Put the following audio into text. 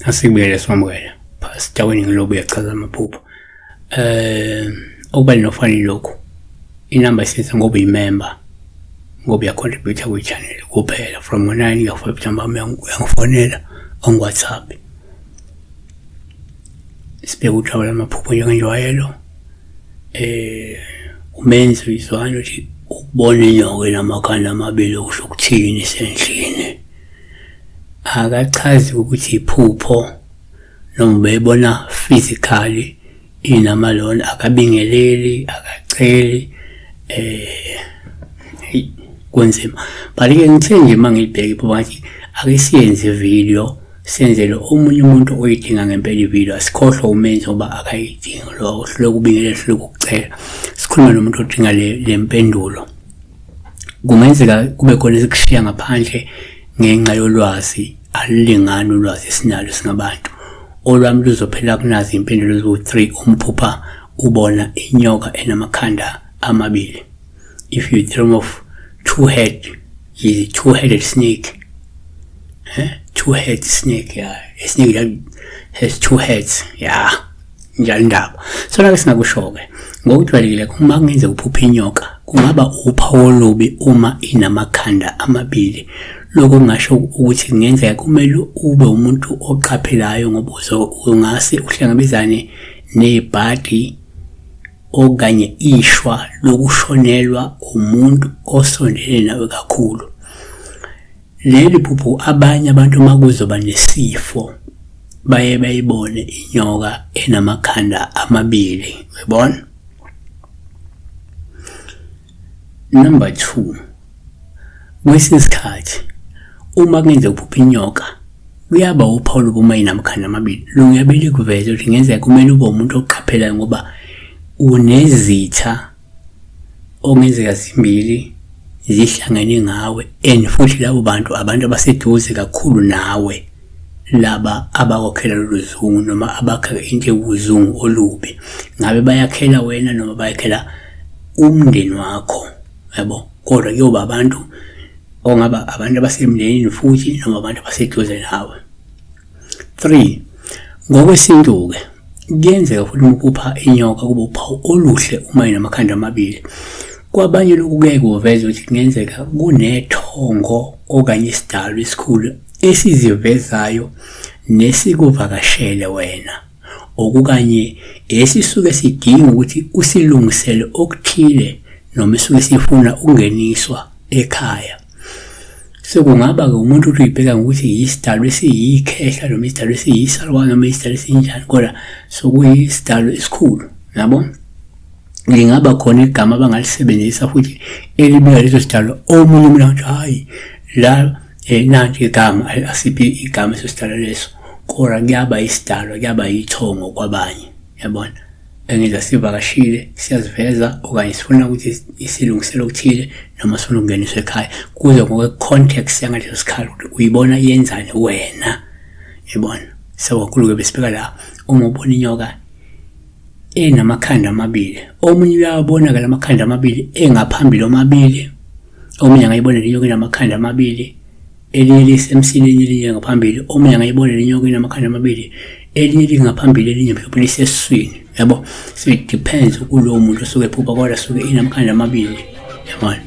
Asikubuyele simamukele. Pastor Winnie Nglobo uyachaza amaphupho. Okubalulekile nokufanele lokhu. Inamba isenza ngoba uyimember ngoba uyacontribute kwi-channel kuphela from ngo-9 kuya ku-5 ntambama uyangifonela on WhatsApp. Sibheke uthaba lamaphupho njengenjwayelo. Umenzi uyizwana ukuthi ukubona inyoka enamakhanda amabili okusho ukuthini isendlini. Akachazi ukuthi iphupho noma ubeyibona physically inamalona, akabingeleli, akaceli, hey kunzima. But ke ngithe nje uma ngilibheka iphupho ngathi ake siyenze ividiyo senzele omunye umuntu oyidinga ngempela ividiyo, asikhohlwa umenzi ngoba akayidingi lo ohluleka ukubingelela, ohluleka ukucela. Sikhulume nomuntu odinga le mpendulo. Kungenzeka kube khona esikushiya ngaphandle ngenxa yolwazi, alulingani ulwazi esinalo singabantu. Olwami luzophela kunazi impendulo eziwu-3 umphupha ubona inyoka enamakhanda amabili. If you dream of two head, is a two-headed snake. Two-head snake, yeah. A snake that has two heads, yeah. Njalo indaba. So la singakusho-ke ngokujwayelekile uma kungenzeka uphupha inyoka kungaba uphawu olubi uma inamakhanda amabili. Lokho kungasho ukuthi kungenzeka kumele ube umuntu oqaphelayo ngoba ungase uhlangabezane nebhadi okanye ishwa lokushonelwa umuntu osondelene nawe kakhulu. Leli phupho abanye abantu uma kuzoba nesifo baye bayibone inyoka enamakhanda amabili, uyabona? Number 2, kwesinye isikhathi uma kungenzeka uphupha inyoka kuyaba uphawu lokuba inamakhanda amabili. Lungabe likuveze ukuthi kungenzeka kumele ube umuntu oqaphelayo ngoba unezitha okungenzeka zimbili zihlangene ngawe and futhi labo bantu abantu abaseduze kakhulu nawe, laba abakwakhela lolu zungu noma abakha into ewuzungu olubi, ngabe bayakhela wena noma bayakhela umndeni wakho, yabo. Kodwa kuyoba abantu ongaba abantu abasemndenini futhi noma abantu abaseduze nawe. 3, ngokwesintu-ke kuyenzeka futhi uma uphupha inyoka kube uphawu oluhle uma inamakhanda amabili. Kwabanye lokhu kuyaye kuveze ukuthi kungenzeka kunethongo okanye isidalwa esikhulu esizivezayo nesikuvakashele wena, okukanye esisuke sidinga ukuthi usilungisele okuthile noma esuke sifuna ukungeniswa ekhaya. Sekungaba-ke umuntu uthi uyibheka ngokuthi yisidalwa esiyikhehla noma isidalwa esiyisalwane noma isidalwa esinjani, kodwa sokuyisidalwa esikhulu, yabo. Lingaba khona igama abangalisebenzisa futhi elibika leso sidalwa, omunye umuntu athi hhayi la nanti igama, asiphi igama leso sidalwa leso, kodwa kuyaba isidalwa, kuyaba yithongo kwabanye, yabona. Engenza sivakashile siyaziveza okanye sifuna ukuthi isilungisele okuthile noma sifuna ukungeniswa ekhaya, kuze ngokwe-context yangaleso sikhathi ukuthi uyibona yenzani wena, yabona. So kakhulu-ke besibheka la uma ubona inyoka enamakhanda amabili, omunye uyawabona-ke lamakhanda amabili engaphambili omabili, omunye angayibona le nyoka enamakhanda amabili, elinye lisemsileni elinye ngaphambili, omunye angayibona le nyoka enamakhanda amabili, elinye lingaphambili elinye mhlawumbe lisesiswini, yabo. So it depends kulowo muntu osuke ephupha, kodwa suke inamakhanda amabili, yabona.